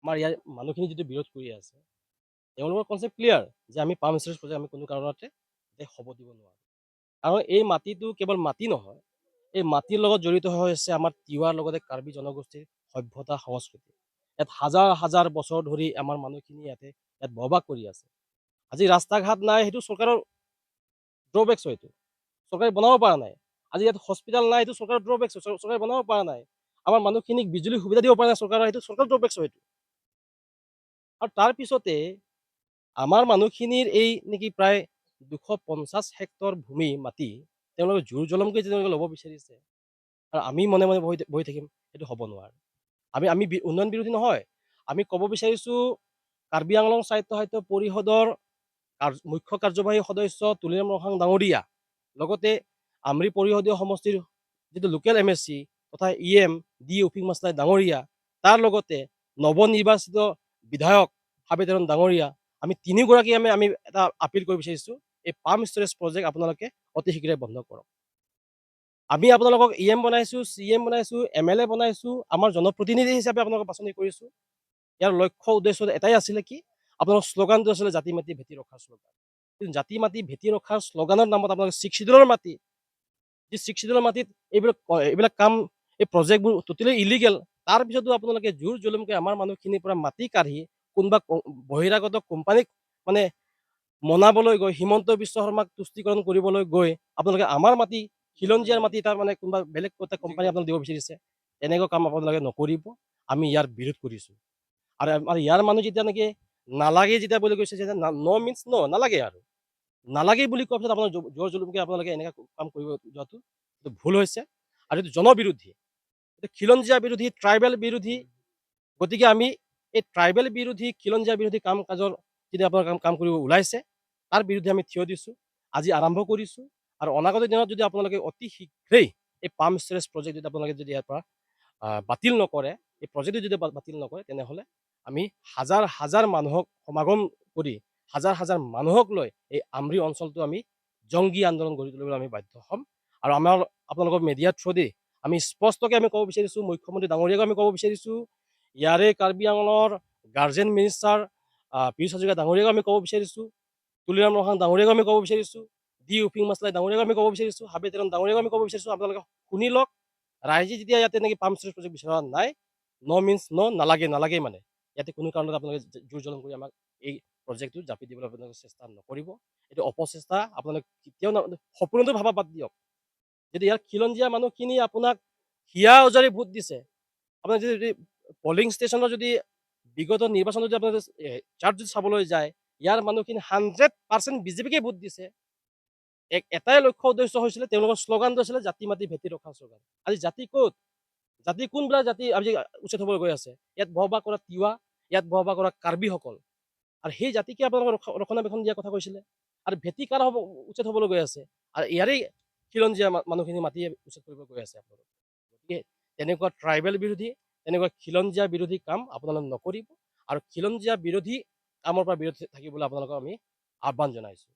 আমাৰ ইয়াৰ মানুহখিনি যিটো বিৰোধ কৰি আছে, তেওঁলোকৰ কনচেপ্ট ক্লিয়াৰ যে আমি পাম ষ্ট'ৰেজ প্ৰজেক্ট আমি কোনো কাৰণতে হ'ব দিব নোৱাৰোঁ। কাৰণ এই মাটিটো কেৱল মাটি নহয়, এই মাটিৰ লগত জড়িত হৈ আছে আমাৰ তিৱাৰ লগতে কাৰ্বি জনগোষ্ঠীৰ সভ্যতা, সংস্কৃতি। ইয়াত হাজাৰ হাজাৰ বছৰ ধৰি আমাৰ মানুহখিনি ইয়াত বসবাস কৰি আছে। আজি ৰাস্তা ঘাট নাই, সেইটো চৰকাৰৰ ড্ৰবেক্স হয়, এইটো চৰকাৰে বনাব পৰা নাই। আজি ইয়াত হস্পিটেল নাই, এইটো চৰকাৰৰ ড্ৰবেক্স হয়, চৰকাৰে বনাব পৰা নাই। আমাৰ মানুহখিনিক বিজুলী সুবিধা দিব পৰা নাই চৰকাৰৰ, সেইটো চৰকাৰৰ ড্ৰবেক্স হয় এইটো। আৰু তাৰপিছতে আমাৰ মানুহখিনিৰ এই নেকি প্ৰায় 250 হেক্টৰ ভূমি মাটি তেওঁলোকে জোৰ জুলুমকৈ তেওঁলোকে ল'ব বিচাৰিছে আৰু আমি মনে মনে বহি বহি থাকিম, সেইটো হ'ব নোৱাৰে। আমি উন্নয়ন বিৰোধী নহয়। আমি ক'ব বিচাৰিছোঁ, কাৰ্বি আংলং স্বায়ত্ত সাহিত্য পৰিষদৰ মুখ্য কাৰ্যবাহী সদস্য তুলিৰাম ৰংহাং ডাঙৰীয়া, লগতে আমৰি পৰিষদীয় সমষ্টিৰ যিটো লোকেল এমএচি তথা ইএম ডি উফিং মাছলাই ডাঙৰীয়া, তাৰ লগতে নৱনিৰ্বাচিত বিধায়ক হাবে টেৰণ ডাঙৰীয়া, আমি তিনিগৰাকী আমি এটা আপিল কৰিব বিচাৰিছোঁ, এই পাম ষ্ট'ৰেজ প্ৰজেক্ট আপোনালোকে অতি শীঘ্ৰে বন্ধ কৰক। আমি আপোনালোকক ইএম বনাইছোঁ, চিএম বনাইছোঁ, এমএলএ বনাইছোঁ, আমাৰ জনপ্ৰতিনিধি হিচাপে আপোনালোকক বাছনি কৰিছোঁ। ইয়াৰ লক্ষ্য উদ্দেশ্য এটাই আছিলে কি, আপোনালোকৰ শ্লোগানটো আছিলে জাতি মাটি ভেটি ৰক্ষাৰ শ্লোগান। কিন্তু জাতি মাটি ভেটি ৰক্ষাৰ শ্লোগানৰ নামত আপোনালোকে ছিক্স চিডিউলৰ মাটি, যি ছিক্স চিডিউলৰ মাটিত এইবিলাক কাম, এই প্ৰজেক্টবোৰ টোটেলি ইলিগেল, তাৰপিছতো আপোনালোকে জোৰ জুলুমকৈ আমাৰ মানুহখিনিৰ পৰা মাটি কাঢ়ি কোনোবা বহিৰাগত কোম্পানীক মানে মনাবলৈ গৈ, হিমন্ত বিশ্ব শৰ্মাক তুষ্টিকৰণ কৰিবলৈ গৈ আপোনালোকে আমাৰ মাটি, খিলঞ্জীয়াৰ মাটি, তাৰ মানে কোনোবা বেলেগ এটা কোম্পানী আপোনালোকে দিব বিচাৰিছে। তেনেকুৱা কাম আপোনালোকে নকৰিব, আমি ইয়াৰ বিৰোধ কৰিছোঁ। আৰু আমাৰ ইয়াৰ মানুহ যেতিয়া নেকি নালাগে যেতিয়া বুলি কৈছে যে ন' মিনছ ন', নালাগে আৰু নালাগে বুলি কোৱাৰ পিছত আপোনাৰ জোৰ জুলুমকৈ আপোনালোকে এনেকুৱা কাম কৰিব যোৱাটো এইটো ভুল হৈছে আৰু এইটো জনবিৰোধী, এইটো খিলঞ্জীয়া বিৰোধী, ট্ৰাইবেল বিৰোধী। গতিকে আমি এই ট্ৰাইবেল বিৰোধী, খিলঞ্জীয়া বিৰোধী কাম কাজৰ যদি আপোনাৰ কাম কৰিব ওলাইছে, তাৰ বিৰুদ্ধে আমি থিয় দিছোঁ, আজি আৰম্ভ কৰিছোঁ। আৰু অনাগত দিনত যদি আপোনালোকে অতি শীঘ্ৰেই এই পাম ষ্ট'ৰেজ প্ৰজেক্ট যদি আপোনালোকে যদি ইয়াৰ পৰা বাতিল নকৰে, এই প্ৰজেক্টটো যদি বাতিল নকৰে, তেনেহ'লে আমি হাজাৰ হাজাৰ মানুহক সমাগম কৰি, হাজাৰ হাজাৰ মানুহক লৈ এই আমৰি অঞ্চলটো আমি জংগী আন্দোলন গঢ়ি তুলিবলৈ আমি বাধ্য হ'ম। আৰু আমাৰ আপোনালোকৰ মেডিয়াৰ থ্ৰুদি আমি স্পষ্টকৈ আমি ক'ব বিচাৰিছোঁ, মুখ্যমন্ত্ৰী ডাঙৰীয়াকো আমি ক'ব বিচাৰিছোঁ, ইয়াৰে কাৰ্বি আংলঙৰ গাৰ্জেন মিনিষ্টাৰ পীয়ুষ হাজৰিকা ডাঙৰীয়াকো আমি ক'ব বিচাৰিছোঁ, তুলিৰাম ৰংহাং ডাঙৰীয়াকো আমি ক'ব বিচাৰিছোঁ, ডি উফিং মাছলাই ডাঙৰীয়াকো আমি ক'ব বিচাৰিছোঁ, হাবে টেৰণ ডাঙৰীয়াকো আমি ক'ব বিচাৰিছোঁ, আপোনালোকে শুনি লওক। ৰাইজে যেতিয়া ইয়াতে নেকি পাম ষ্ট'ৰেজ প্ৰজেক্ট বিচৰা নাই, ন' মিনছ ন', নালাগে নালাগে, মানে ইয়াতে কোনো কাৰণত আপোনালোকে জোৰ জুলুম কৰি আমাক এই প্ৰজেক্টটো জাপি দিবলৈ আপোনালোকে চেষ্টা নকৰিব। এইটো অপচেষ্টা, আপোনালোকে কেতিয়াও সপোনতো ভাবা বাদ দিয়ক। যদি ইয়াৰ খিলঞ্জীয়া মানুহখিনি আপোনাক হিয়া উজাৰি ভোট দিছে, আপোনাৰ যদি পলিং ষ্টেচনৰ যদি বিগত নিৰ্বাচনত যদি আপোনালোকে চাৰ্ট যদি চাবলৈ যায়, ইয়াৰ মানুহখিনি 100% বিজেপিকে ভোট দিছে। এটাই লক্ষ্য উদ্দেশ্য হৈছিলে, তেওঁলোকৰ শ্লোগানটো আছিলে জাতি মাটি ভেটি ৰক্ষা শ্লোগান। আজি জাতি ক'ত? জাতি কোনবিলাক জাতি আজি উচ্ছেদ হ'বলৈ গৈ আছে? ইয়াত বসবাস কৰা তিৱা, ইয়াত বসবাস কৰা কাৰ্বিসকল, আৰু সেই জাতিকে আপোনালোকে ৰক্ষণাবেক্ষণ দিয়াৰ কথা কৈছিলে। আৰু ভেটি কাৰ হ'ব উচ্ছেদ হ'বলৈ গৈ আছে? আৰু ইয়াৰে খিলঞ্জীয়া মানুহখিনি মাটি উচ্ছেদ কৰিব গৈ আছে আপোনালোকে। গতিকে তেনেকুৱা ট্ৰাইবেল বিৰোধী, তেনেকুৱা খিলঞ্জীয়া বিৰোধী কাম আপোনালোকে নকৰিব আৰু খিলঞ্জীয়া বিৰোধী কামৰ পৰা বিৰত থাকিবলৈ আপোনালোকক আমি আহ্বান জনাইছোঁ।